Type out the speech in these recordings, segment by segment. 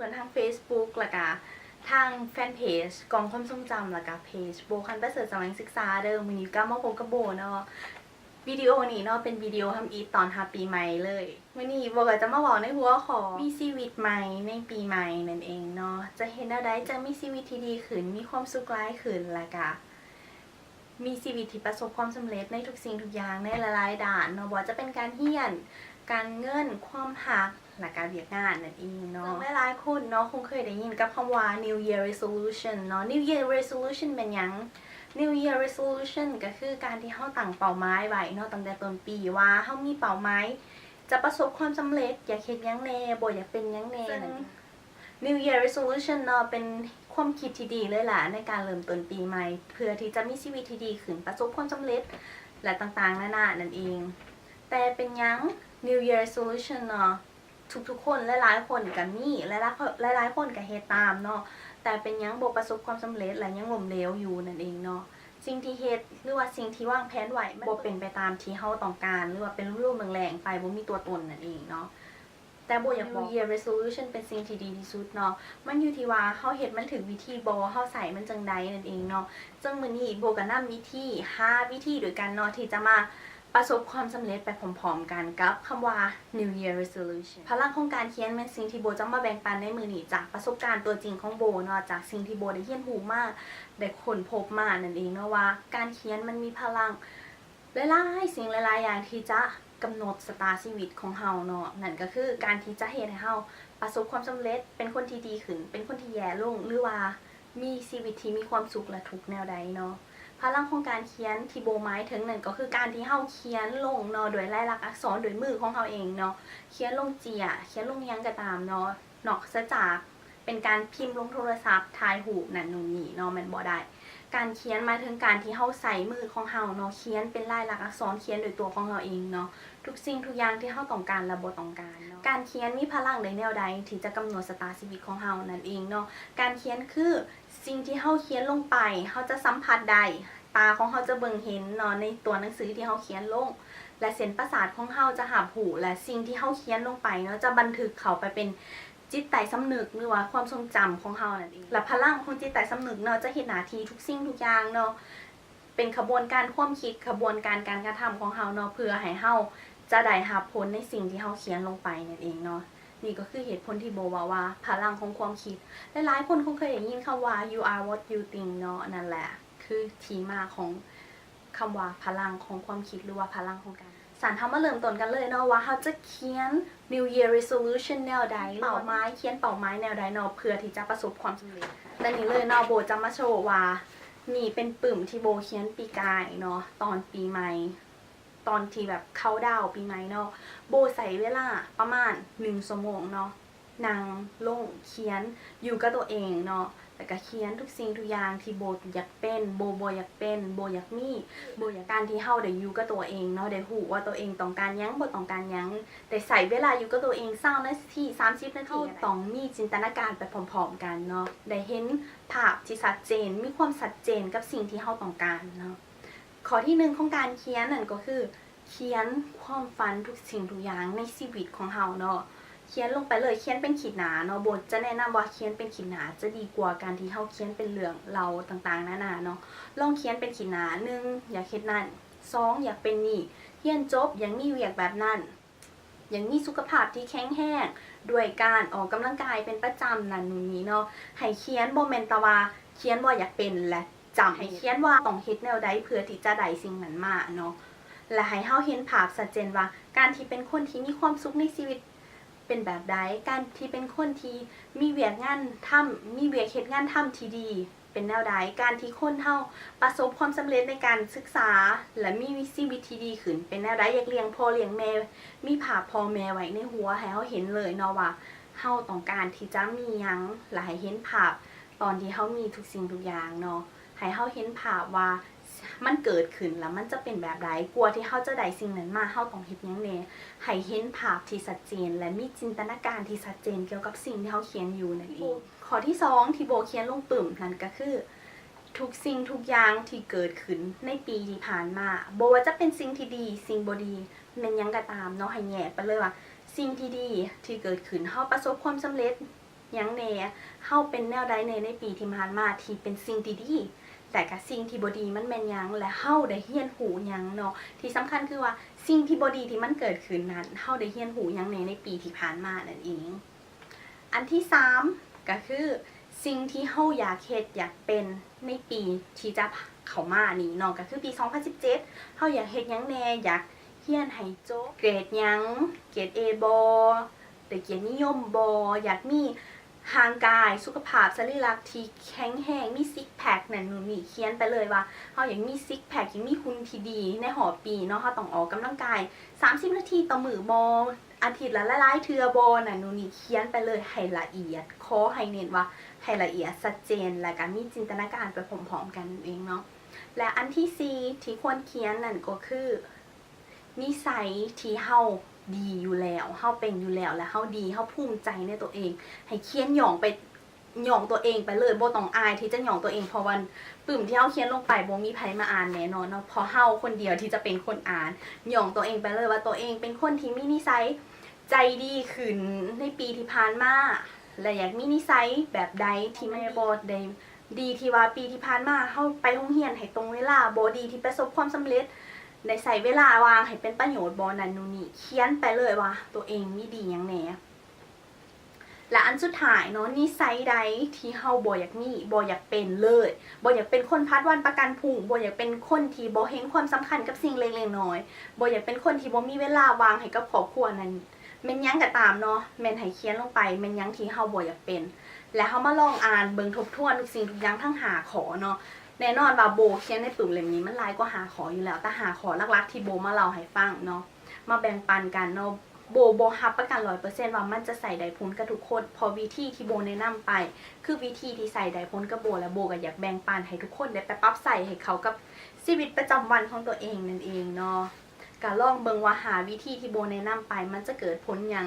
ເປີດທາງ Facebook ແລ້ວກະທາງແຟນເພຈ ກອງຄວາມຊົງຈຳ ແລ້ວກະເພຈ ໂບ ຄັນປະເສີດ ສະແຫວງສຶກສາເດີ. ມື້ນີ້ກັບມາພົບກັບໂບເນາະ. ວິດີໂອນີ້ເນາະ ເປັນວິດີໂອທຳອິດຕອນຮັບປີໃໝ່ເລີຍ. ມື້ນີ້ໂບກໍຈະມາເວົ້າໃນຫົວຂໍ້ ມີຊີວິດໃໝ່ໃນປີໃໝ່ນັ້ນເອງເນາະ. ຈະເຮັດແນວໃດຈະມີຊີວິດທີ່ດີຂຶ້ນ, ມີຄວາມສຸກຫຼາຍຂຶ້ນ ແລ້ວກະ ມີຊີວິດທີ່ປະສົບຄວາມສຳເລັດໃນທຸກສິ່ງທຸກຢ່າງ ໃນຫຼາຍໆດ້ານເນາະ, ບໍ່ວ່າຈະເປັນການຮຽນ, ການເງິນ, ຄວາມຮັກ ແລະ ກະວຽກງານນັ້ນເອງເນາະ. ເຊິ່ງຫຼາຍໆຄົນເນາະ ຄົງເຄີຍໄດ້ຍິນກັບຄຳວ່າ New Year Resolution ເນາະ. New Year Resolution ແມ່ນຫຍັງ? New Year Resolution ກໍຄືການທີ່ເຮົາຕັ້ງເປົ້າໝາຍໄວ້ເນາະ ຕັ້ງແຕ່ຕົ້ນປີວ່າເຮົາມີເປົ້າໝາຍຈະປະສົບຄວາມສຳເລັດ, ຢາກເຮັດຫຍັງແດ່, ບໍ່ຢາກເປັນຫຍັງແດ່. ເຊິ່ງ New Year Resolution ເນາະ ເປັນຄວາມຄິດທີ່ດີເລີຍລະ ໃນການເລີ່ມຕົ້ນປີໃໝ່ ເພື່ອທີ່ຈະມີຊີວິດທີ່ດີຂຶ້ນ, ປະສົບຄວາມສຳເລັດ ແລະ ຕ່າງໆນານານັ້ນເອງ. ແຕ່ເປັນຫຍັງ New Year Resolution ເນາະ ທຸກໆຄົນ ຫຼາຍໆຄົນກໍມີ ຫຼາຍໆຄົນກໍເຮັດຕາມເນາະ, ແຕ່ເປັນຫຍັງບໍ່ປະສົບຄວາມສຳເລັດ ແລະ ຍັງລົ້ມເຫຼວຢູ່ນັ້ນເອງເນາະ. ສິ່ງທີ່ເຮັດ ຫຼືວ່າສິ່ງທີ່ວາງແຜນໄວ້ ມັນບໍ່ເປັນໄປຕາມທີ່ເຮົາຕ້ອງການ ຫຼືວ່າເປັນລຸ່ມໆແຫຼງໆໄປ ບໍ່ມີຕົວຕົນນັ້ນເອງເນາະ. ແຕ່ໂບຢາກບອກ New Year Resolution ເປັນສິ່ງທີ່ດີທີ່ສຸດເນາະ, ມັນຢູ່ທີ່ວ່າເຮົາເຮັດມັນຖືກວິທີບໍ່, ເຮົາໃຊ້ມັນຈັ່ງໃດນັ້ນເອງເນາະ. ເຊິ່ງມື້ນີ້ໂບກໍນຳວິທີ ຫ້າວິທີດ້ວຍກັນເນາະ ທີ່ຈະມາປະສົບຄວາມສຳເລັດໄປພ້ອມໆກັນກັບຄຳວ່າ New Year Resolution. ພະລັງຂອງການຂຽນແມ່ນສິ່ງທີ່ໂບຈະມາແບ່ງປັນໃນມື້ນີ້ ຈາກປະສົບການຕົວຈິງຂອງໂບເນາະ, ຈາກສິ່ງທີ່ໂບໄດ້ຮຽນຮູ້ມາ, ໄດ້ຄົ້ນພົບມານັ້ນເອງເນາະ ວ່າການຂຽນມັນມີພະລັງ ຫຼາຍໆສິ່ງຫຼາຍໆຢ່າງທີ່ຈະກຳນົດຊະຕາຊີວິດຂອງເຮົາເນາະ, ນັ້ນກໍຄືການທີ່ຈະເຮັດໃຫ້ເຮົາປະສົບຄວາມສຳເລັດ, ເປັນຄົນທີ່ດີຂຶ້ນ, ເປັນຄົນທີ່ແຍ່ລົງ ຫຼືວ່າມີຊີວິດທີ່ມີຄວາມສຸກ ແລະ ທຸກແນວໃດເນາະ. ພະລັງຂອງການຂຽນທີ່ໂບໝາຍເຖິງນັ້ນກໍຄືການທີ່ເຮົາຂຽນລົງເນາະ ດ້ວຍລາຍລັກອັກສອນ ດ້ວຍມືຂອງເຮົາເອງເນາະ, ຂຽນລົງເຈ້ຍ, ຂຽນລົງຫຍັງກໍຕາມເນາະ, ນອກເສຍຈາກ ເປັນການພິມລົງໂທລະສັບ, ຖ່າຍຮູບນັ້ນໂນ່ນນີ້ເນາະ, ແມ່ນບໍ່ໄດ້. ການຂຽນໝາຍເຖິງການທີ່ເຮົາໃຊ້ມືຂອງເຮົາເນາະ, ຂຽນເປັນລາຍລັກອັກສອນ, ຂຽນດ້ວຍຕົວຂອງເຮົາເອງເນາະ, ທຸກສິ່ງທຸກຢ່າງທີ່ເຮົາຕ້ອງການ ແລະ ບໍ່ຕ້ອງການເນາະ. ການຂຽນມີພະລັງໄດ້ແນວໃດທີ່ຈະກຳນົດຊະຕາຊີວິດຂອງເຮົານັ້ນເອງເນາະ. ການຂຽນຄືສິ່ງທີ່ເຮົາຂຽນລົງໄປ, ເຮົາຈະສຳຜັດໄດ້, ຕາຂອງເຮົາຈະເບິ່ງເຫັນເນາະ ໃນຕົວໜັງສືທີ່ເຮົາຂຽນລົງ ແລະ ເສັ້ນປະສາດຂອງເຮົາຈະຮັບຮູ້ ແລະ ສິ່ງທີ່ເຮົາຂຽນລົງໄປເນາະ ຈະບັນທຶກເຂົ້າໄປເປັນ ຈິດໃຕ້ສຳນຶກ ຫຼືວ່າຄວາມຊົງຈຳຂອງເຮົານັ້ນເອງ. ແລະ ພະລັງຂອງຈິດໃຕ້ສຳນຶກເນາະ ຈະເຮັດໜ້າທີ່ທຸກສິ່ງທຸກຢ່າງເນາະ, ເປັນຂະບວນການຄວາມຄິດ, ຂະບວນການການກະທຳຂອງເຮົາເນາະ, ເພື່ອໃຫ້ເຮົາຈະໄດ້ຮັບຜົນໃນສິ່ງທີ່ເຮົາຂຽນລົງໄປນັ້ນເອງເນາະ. ນີ້ກໍຄືເຫດຜົນທີ່ໂບເວົ້າວ່າພະລັງຂອງຄວາມຄິດ. ຫຼາຍໆຄົນຄົງເຄີຍໄດ້ຍິນຄຳວ່າ You are what you think ເນາະ, ນັ້ນແຫຼະ ຄືທີ່ມາຂອງ ຄຳວ່າພະລັງຂອງຄວາມຄິດ ຫຼືວ່າພະລັງຂອງການ. ຊັ້ນເຮົາມາເລີ່ມຕົ້ນກັນເລີຍເນາະ ວ່າເຮົາຈະຂຽນ New Year Resolution ແນວໃດ ເປົ້າໝາຍ ຂຽນເປົ້າໝາຍແນວໃດເນາະ ເພື່ອທີ່ຈະປະສົບຄວາມສຳເລັດ. ແລະ ນີ້ເລີຍເນາະ ໂບຈະມາໂຊວ່າ ນີ້ເປັນປຶ້ມທີ່ໂບຂຽນປີກາຍເນາະ ຕອນປີໃໝ່ ຕອນທີ່ແບບເຄົາດາວປີໃໝ່ເນາະ ໂບໃຊ້ເວລາປະມານໜຶ່ງຊົ່ວໂມງເນາະ. ນັ່ງລົງຂຽນຢູ່ກັບຕົວເອງເນາະ ແລ້ວກະຂຽນທຸກສິ່ງທຸກຢ່າງທີ່ໂບຢາກເປັນ ໂບບໍ່ຢາກເປັນ ໂບຢາກມີ ໂບຢາກ ການທີ່ເຮົາໄດ້ຢູ່ກັບຕົວເອງເນາະ ໄດ້ຮູ້ວ່າຕົວເອງຕ້ອງການຫຍັງ ບໍ່ຕ້ອງການຫຍັງ ໄດ້ໃຊ້ເວລາຢູ່ກັບຕົວເອງຊາວນາທີ ສາມສິບນາທີ ເຮົາຕ້ອງມີຈິນຕະນາການໄປພ້ອມໆກັນເນາະ ໄດ້ເຫັນພາບທີ່ຊັດເຈນ ມີຄວາມຊັດເຈນກັບສິ່ງທີ່ເຮົາຕ້ອງການເນາະ. ຂໍ້ທີໜຶ່ງຂອງການຂຽນນັ້ນກໍຄື ຂຽນຄວາມຝັນທຸກສິ່ງທຸກຢ່າງໃນຊີວິດຂອງເຮົາເນາະ ຂຽນລົງໄປເລີຍ ຂຽນເປັນຂີດໜ້າເນາະ ໂບຈະແນະນຳວ່າຂຽນເປັນຂີດໜ້າຈະດີກວ່າການທີ່ເຮົາຂຽນເປັນເລື່ອງລາວຕ່າງໆນານາເນາະ ລອງຂຽນເປັນຂີດໜ້າ ໜຶ່ງ ຢາກເຮັດນັ້ນ ສອງ ຢາກເປັນນີ້ ຮຽນຈົບ ຢາກມີວຽກແບບນັ້ນ ຢາກມີສຸຂະພາບທີ່ແຂງແຮງ ດ້ວຍການອອກກຳລັງກາຍເປັນປະຈຳ ນັ້ນໂນ່ນນີ້ເນາະ ໃຫ້ຂຽນ ບໍ່ແມ່ນແຕ່ວ່າຂຽນວ່າຢາກເປັນ ແລະ ຈຳ ໃຫ້ຂຽນວ່າຕ້ອງເຮັດແນວໃດເພື່ອທີ່ຈະໄດ້ສິ່ງນັ້ນມາເນາະ ແລະ ໃຫ້ເຮົາເຫັນພາບຊັດເຈນວ່າ ການທີ່ເປັນຄົນທີ່ມີຄວາມສຸກໃນຊີວິດເປັນແບບໃດ, ການທີ່ເປັນຄົນທີ່ມີວຽກງານທຳ ມີວຽກເຮັດງານທຳທີ່ດີເປັນແນວໃດ, ການທີ່ຄົນເຮົາປະສົບຄວາມສຳເລັດໃນການສຶກສາ ແລະ ມີຊີວິດທີ່ດີຂຶ້ນເປັນແນວໃດ, ຢາກລ້ຽງພໍ່ລ້ຽງແມ່ ມີພາບພໍ່ແມ່ໄວ້ໃນຫົວ ໃຫ້ເຮົາເຫັນເລີຍເນາະວ່າ ເຮົາຕ້ອງການທີ່ຈະມີຫຍັງ ແລະ ໃຫ້ເຫັນພາບ ຕອນທີ່ເຮົາມີທຸກສິ່ງທຸກຢ່າງເນາະ ໃຫ້ເຮົາເຫັນພາບວ່າມັນເກີດຂຶ້ນແລ້ວມັນຈະເປັນແບບໃດ ກວ່າທີ່ເຮົາຈະໄດ້ສິ່ງນັ້ນມາ ເຮົາຕ້ອງເຮັດຫຍັງແດ່ ໃຫ້ເຫັນພາບທີ່ຊັດເຈນ ແລະ ມີຈິນຕະນາການທີ່ຊັດເຈນກ່ຽວກັບສິ່ງທີ່ເຮົາຂຽນຢູ່ນັ້ນເອງ. ຂໍ້ທີສອງທີ່ໂບຂຽນລົງປຶ້ມນັ້ນກໍຄື ທຸກສິ່ງທຸກຢ່າງທີ່ເກີດຂຶ້ນໃນປີທີ່ຜ່ານມາ ບໍ່ວ່າຈະເປັນສິ່ງທີ່ດີ ສິ່ງບໍ່ດີ ແມ່ນຫຍັງກໍຕາມເນາະ ໃຫ້ແຍກໄປເລີຍວ່າ ສິ່ງທີ່ດີທີ່ເກີດຂຶ້ນ ເຮົາປະສົບຄວາມສຳເລັດ ຫຍັງແດ່? ເຮົາເປັນແນວໃດແດ່ໃນປີທີ່ຜ່ານມາທີ່ເປັນສິ່ງທີ່ດີ ແລະກະສິ່ງທີ່ບໍ່ດີມັນແມ່ນຫຍັງ ແລະເຮົາໄດ້ຮຽນຮູ້ຫຍັງເນາະ? ທີ່ສຳຄັນຄືວ່າສິ່ງທີ່ບໍ່ດີທີ່ມັນເກີດຂຶ້ນນັ້ນ ເຮົາໄດ້ຮຽນຮູ້ຫຍັງແດ່ໃນປີທີ່ຜ່ານມານັ້ນເອງ. ອັນທີສາມ ກະຄືສິ່ງທີ່ເຮົາຢາກເຮັດ ຢາກເປັນໃນປີທີ່ຈະເຂົ້າມານີ້ເນາະ ກະຄືປີສອງພັນສິບເຈັດ ເຮົາຢາກເຮັດຫຍັງແດ່? ຢາກຮຽນໃຫ້ຈົບເກຣດຫຍັງ? ເກຣດເອບໍ່? ໄດ້ກຽດນິຍົມບໍ່? ຢາກມີຮ່າງກາຍສຸຂະພາບສະລີລັກທີ່ແຂງແຮງ ມີຊິກແພັກນັ້ນໂນ່ນນີ້ ຂຽນໄປເລີຍວ່າເຮົາຢາກມີຊິກແພັກ ຢາກມີຫຸ່ນທີ່ດີໃນຮອບປີເນາະ. ເຮົາຕ້ອງອອກກຳລັງກາຍສາມສິບນາທີຕໍ່ມື້ບໍ່? ອາທິດລະຫຼາຍໆເທື່ອບໍ່? ນັ້ນໂນ່ນນີ້ ຂຽນໄປເລີຍໃຫ້ລະອຽດ. ຂໍໃຫ້ເນັ້ນວ່າໃຫ້ລະອຽດ ຊັດເຈນ ແລະກະມີຈິນຕະນາການໄປພ້ອມໆກັນນັ້ນເອງເນາະ. ແລະອັນທີສີ່ ທີ່ຄວນຂຽນນັ້ນກໍຄື ນິໄສທີ່ເຮົາດີຢູ່ແລ້ວ ເຮົາເປັນຢູ່ແລ້ວ ແລະເຮົາດີ ເຮົາພູມໃຈໃນຕົວເອງ ໃຫ້ຂຽນຍ້ອງໄປ ຍ້ອງຕົວເອງໄປເລີຍ ບໍ່ຕ້ອງອາຍທີ່ຈະຍ້ອງຕົວເອງ ເພາະວ່າປຶ້ມທີ່ເຮົາຂຽນລົງໄປບໍ່ມີໃຜມາອ່ານແນ່ນອນເນາະ ເພາະເຮົາຄົນດຽວທີ່ຈະເປັນຄົນອ່ານ. ຍ້ອງຕົວເອງໄປເລີຍວ່າຕົວເອງເປັນຄົນທີ່ມີນິໄສໃຈດີຂຶ້ນໃນປີທີ່ຜ່ານມາ ແລະຢາກມີນິໄສແບບໃດທີ່ມັນບໍ່ໄດ້ ດີທີ່ວ່າປີທີ່ຜ່ານມາເຮົາໄປໂຮງຮຽນໃຫ້ຕົງເວລາບໍ່? ດີທີ່ປະສົບຄວາມສຳເລັດ ໄດ້ໃຊ້ເວລາວ່າງໃຫ້ເປັນປະໂຫຍດບໍ່? ນັ້ນໂນ່ນນີ້ ຂຽນໄປເລີຍວ່າຕົວເອງມີດີຫຍັງແດ່. ແລະອັນສຸດທ້າຍເນາະ ນິໄສໃດທີ່ເຮົາບໍ່ຢາກມີ ບໍ່ຢາກເປັນເລີຍ ບໍ່ຢາກເປັນຄົນຜັດວັນປະກັນພຸ່ງ ບໍ່ຢາກເປັນຄົນທີ່ບໍ່ເຫັນຄວາມສຳຄັນກັບສິ່ງເລັກໆນ້ອຍໆ ບໍ່ຢາກເປັນຄົນທີ່ບໍ່ມີເວລາວ່າງໃຫ້ກັບຄອບຄົວນັ້ນ ແມ່ນຫຍັງກະຕາມເນາະ ແມ່ນໃຫ້ຂຽນລົງໄປ ແມ່ນຫຍັງທີ່ເຮົາບໍ່ຢາກເປັນ ແລະເຮົາມາລອງອ່ານເບິ່ງທົບທວນທຸກສິ່ງທຸກຢ່າງທັງຫ້າຂໍ້ເນາະ. ແນ່ນອນວ່າໂບຂຽນໃນປຶ້ມເຫຼັ້ມນີ້ມັນຫຼາຍກວ່າຫ້າຂໍ້ຢູ່ແລ້ວ ແຕ່ຫ້າຂໍ້ຫຼັກໆທີ່ໂບມາເລົ່າໃຫ້ຟັງເນາະ ມາແບ່ງປັນກັນເນາະ ໂບບໍ່ຮັບປະກັນຮ້ອຍເປີເຊັນວ່າມັນຈະໃຊ້ໄດ້ຜົນກັບທຸກຄົນ ເພາະວິທີທີ່ໂບແນະນຳໄປ ຄືວິທີທີ່ໃຊ້ໄດ້ຜົນກັບໂບ ແລະໂບກະຢາກແບ່ງປັນໃຫ້ທຸກຄົນໄດ້ໄປປັບໃຊ້ໃຫ້ເຂົ້າກັບຊີວິດປະຈຳວັນຂອງຕົວເອງນັ້ນເອງເນາະ. ກະລອງເບິ່ງວ່າຫ້າວິທີທີ່ໂບແນະນຳໄປມັນຈະເກີດຜົນຫຍັງ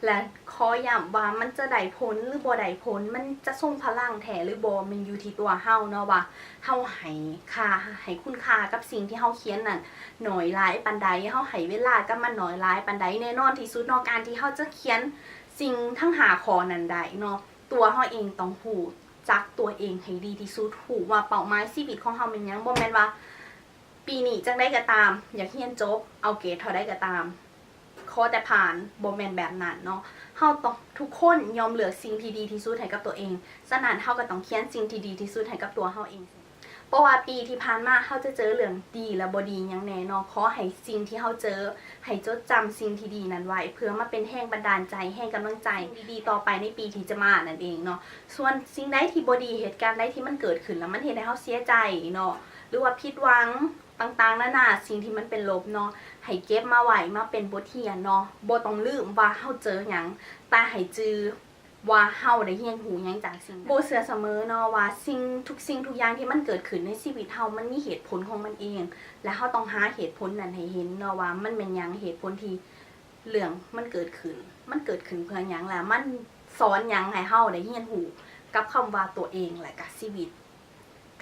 ແລະຂໍຢ້ຳວ່າມັນຈະໄດ້ຜົນຫຼືບໍ່ໄດ້ຜົນ ມັນຈະຊົງພະລັງແທ້ຫຼືບໍ່ ແມ່ນຢູ່ທີ່ຕົວເຮົາເນາະ ວ່າເຮົາໃຫ້ຄ່າ ໃຫ້ຄຸນຄ່າກັບສິ່ງທີ່ເຮົາຂຽນນັ້ນໜ້ອຍຫຼາຍປານໃດ ເຮົາໃຫ້ເວລາກັບມັນໜ້ອຍຫຼາຍປານໃດ. ແນ່ນອນທີ່ສຸດເນາະ ການທີ່ເຮົາຈະຂຽນສິ່ງທັງຫ້າຂໍ້ນັ້ນໄດ້ເນາະ ຕົວເຮົາເອງຕ້ອງຮູ້ຈັກຕົວເອງໃຫ້ດີທີ່ສຸດ ຮູ້ວ່າເປົ້າໝາຍຊີວິດຂອງເຮົາແມ່ນຫຍັງ ບໍ່ແມ່ນວ່າ ປີນີ້ຈັ່ງໃດກະຕາມ ຢາກຮຽນຈົບ ເອົາເກຣດເທົ່າໃດກະຕາມ ຂໍແຕ່ຜ່ານ ບໍ່ແມ່ນແບບນັ້ນເນາະ. ເຮົາຕ້ອງ ທຸກຄົນຍ່ອມເລືອກສິ່ງທີ່ດີທີ່ສຸດໃຫ້ກັບຕົວເອງ ສະນັ້ນເຮົາກະຕ້ອງຂຽນສິ່ງທີ່ດີທີ່ສຸດໃຫ້ກັບຕົວເຮົາເອງ ເພາະວ່າປີທີ່ຜ່ານມາເຮົາຈະເຈີເລື່ອງດີ ແລະບໍ່ດີຫຍັງແນ່ເນາະ. ຂໍໃຫ້ສິ່ງທີ່ເຮົາເຈີ ໃຫ້ຈົດຈຳສິ່ງທີ່ດີນັ້ນໄວ້ ເພື່ອມາເປັນແຮງບັນດານໃຈ ແຮງກຳລັງໃຈດີໆຕໍ່ໄປໃນປີທີ່ຈະມານັ້ນເອງເນາະ. ສ່ວນສິ່ງໃດທີ່ບໍ່ດີ ເຫດການໃດທີ່ມັນເກີດຂຶ້ນແລ້ວມັນເຮັດໃຫ້ເຮົາເສຍໃຈເນາະ ຫຼືວ່າຜິດຫວັງຕ່າງໆນານາ ສິ່ງທີ່ມັນເປັນລົບເນາະ ໃຫ້ເກັບມາໄວ້ ມາເປັນບົດຮຽນເນາະ. ບໍ່ຕ້ອງລືມວ່າເຮົາເຈີຫຍັງ ແຕ່ໃຫ້ຈື່ວ່າເຮົາໄດ້ຮຽນຮູ້ຫຍັງຈາກສິ່ງນັ້ນ. ໂບເຊື່ອສະເໝີເນາະວ່າສິ່ງ ທຸກສິ່ງທຸກຢ່າງທີ່ມັນເກີດຂຶ້ນໃນຊີວິດເຮົາ ມັນມີເຫດຜົນຂອງມັນເອງ ແລະເຮົາຕ້ອງຫາເຫດຜົນນັ້ນໃຫ້ເຫັນເນາະ ວ່າມັນແມ່ນຫຍັງ ເຫດຜົນທີ່ເລື່ອງມັນເກີດຂຶ້ນ ມັນເກີດຂຶ້ນເພື່ອຫຍັງ ແລະມັນສອນຫຍັງໃຫ້ເຮົາໄດ້ຮຽນຮູ້ກັບຄຳວ່າຕົວເອງ ແລະກະຊີວິດ.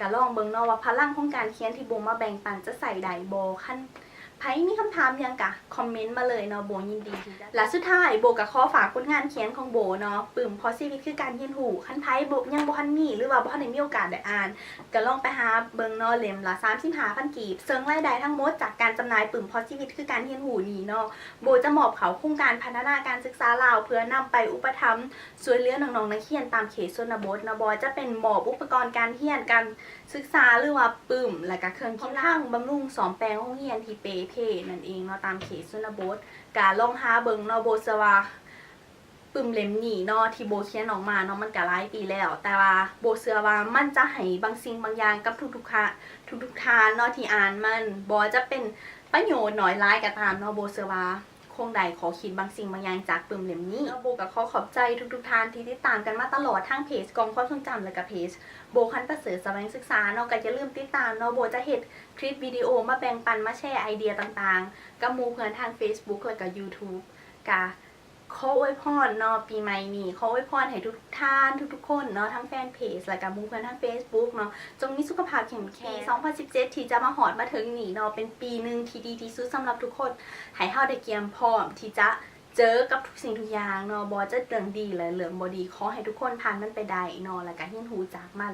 ກະລອງເບິ່ງເນາະວ່າພະລັງຂອງການຂຽນທີ່ໂບມາແບ່ງປັນຈະໃຊ້ໄດ້ບໍ່? ຄັນໃຜມີຄຳຖາມຫຍັງກະຄອມເມັນມາເລີຍເນາະ ໂບຍິນດີທີ່ຈະ ແລະສຸດທ້າຍໂບກະຂໍຝາກຜົນງານຂຽນຂອງໂບເນາະ ປຶ້ມ ເພາະຊີວິດຄືການຮຽນຮູ້. ຄັນໃຜບໍ່ ຍັງບໍ່ທັນມີ ຫຼືວ່າບໍ່ທັນໄດ້ມີໂອກາດໄດ້ອ່ານ ກະລອງໄປຫາເບິ່ງເນາະ ເຫຼັ້ມລະສາມສິບຫ້າພັນກີບ ເຊິ່ງລາຍໄດ້ທັງໝົດຈາກການຈຳໜ່າຍປຶ້ມ ເພາະຊີວິດຄືການຮຽນຮູ້ນີ້ເນາະ ໂບຈະມອບເຂົ້າໂຄງການພັດທະນາການສຶກສາລາວ ເພື່ອນຳໄປອຸປະຖຳ ຊ່ວຍເຫຼືອນ້ອງໆນັກຮຽນຕາມເຂດຊົນນະບົດເນາະ ບໍ່ວ່າຈະເປັນມອບອຸປະກອນການຮຽນການສຶກສາ ຫຼືວ່າປຶ້ມ ແລະກະເຄື່ອງກິນ ທາງບຳລຸງສ້ອມແປງໂຮງຮຽນທີ່ເປ່ເພນັ້ນເອງເນາະ ຕາມເຂດຊົນນະບົດ. ກະລອງຫາເບິ່ງເນາະ ໂບເຊື່ອວ່າປຶ້ມເຫຼັ້ມນີ້ເນາະ ທີ່ໂບຂຽນອອກມາເນາະ ມັນກະຫຼາຍປີແລ້ວ ແຕ່ວ່າໂບເຊື່ອວ່າມັນຈະໃຫ້ບາງສິ່ງບາງຢ່າງກັບທຸກໆທ່ານ ທຸກໆທ່ານເນາະ ທີ່ອ່ານມັນ ບໍ່ວ່າຈະເປັນປະໂຫຍດໜ້ອຍຫຼາຍກະຕາມເນາະ ໂບເຊື່ອວ່າ ຄົງໄດ້ຂໍ້ຄິດບາງສິ່ງບາງຢ່າງຈາກປຶ້ມເຫຼັ້ມນີ້. ແລ້ວໂບກະຂໍຂອບໃຈທຸກໆທ່ານທີ່ຕິດຕາມກັນມາຕະຫຼອດ ທັງເພຈກ່ອງຄວາມຊົງຈຳ ແລະກະເພຈໂບ ຄັນປະເສີດ ສະແຫວງສຶກສາເນາະ ກະຢ່າລືມຕິດຕາມເນາະ ໂບຈະເຮັດຄລິບວິດີໂອມາແບ່ງປັນ ມາແຊໄອເດຍຕ່າງໆກັບໝູ່ເພື່ອນທາງເຟສບຸກ ແລະກະຢູທູບ. ກະຂໍອວຍພອນເນາະ ປີໃໝ່ນີ້ ຂໍອວຍພອນໃຫ້ທຸກໆທ່ານ ທຸກໆຄົນເນາະ ທັງແຟນເພຈ ແລະກະໝູ່ເພື່ອນທາງເຟສບຸກເນາະ ຈົ່ງມີສຸຂະພາບເຂັ້ມແຂງ. ປີສອງພັນສິບເຈັດທີ່ຈະມາຮອດມາເຖິງນີ້ເນາະ ເປັນປີໜຶ່ງທີ່ດີທີ່ສຸດສຳລັບທຸກຄົນ ໃຫ້ເຮົາໄດ້ກຽມພ້ອມທີ່ຈະ ເຈີກັບທຸກສິ່ງທຸກຢ່າງເນາະ ບໍ່ວ່າຈະເລື່ອງດີ ແລະ ເລື່ອງບໍ່ດີ ຂໍໃຫ້ທຸກຄົນຜ່ານມັນໄປໄດ້ເນາະ ແລ້ວກະຮຽນຮູ້ຈາກມັນ.